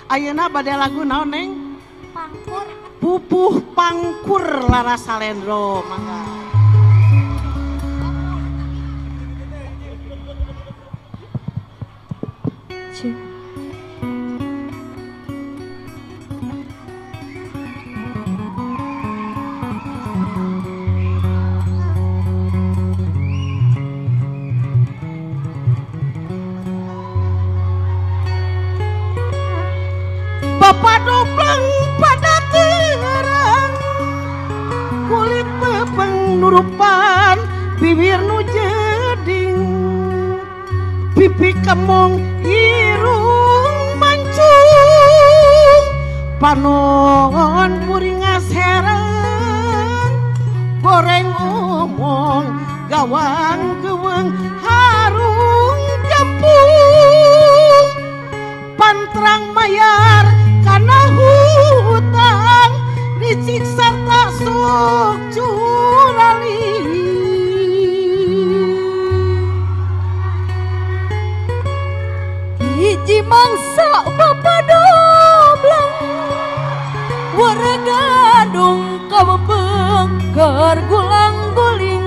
Ayeuna bade lagu naon Neng? Pangkur. Pupuh Pangkur Laras Salendro mangga. Bapak doblang pada terang, kulit pepeng nurupan, bibir nu jeding, pipi kemong irung mancung, panon buringas herang, goreng omong gawang geweng harung jempung, pantrang mayar karena hutang licik serta sok curali. Hiji mangsa Bapak doblang, wargadung kabebeng keur gulang guling,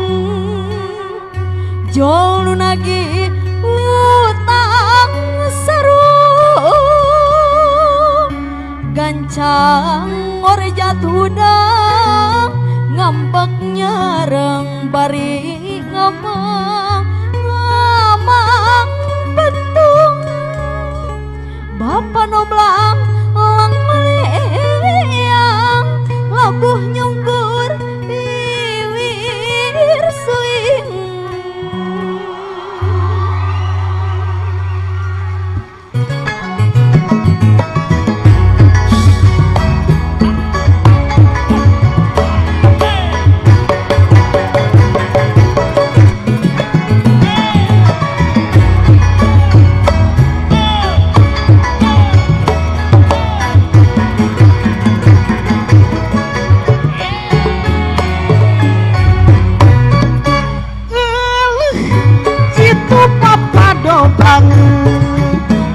jol nu nagih utang seru, gancang ore jatuh ngambek nyareng bari ngamang ngamang bentung. Bapak noblang lang meliang labuh nyungkur biwir suing.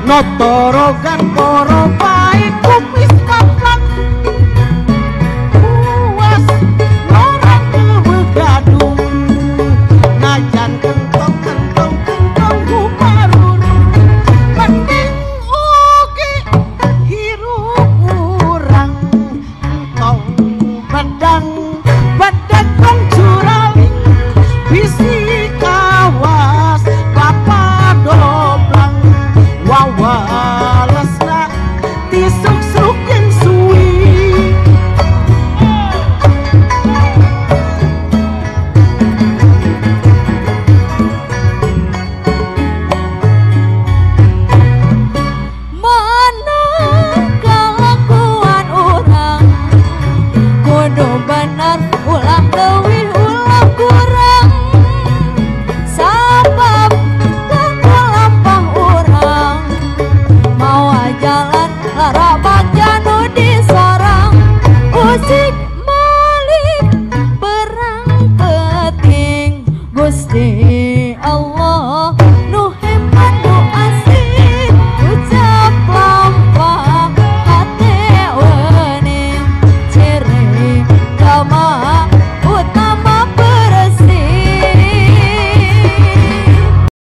Notorogan poro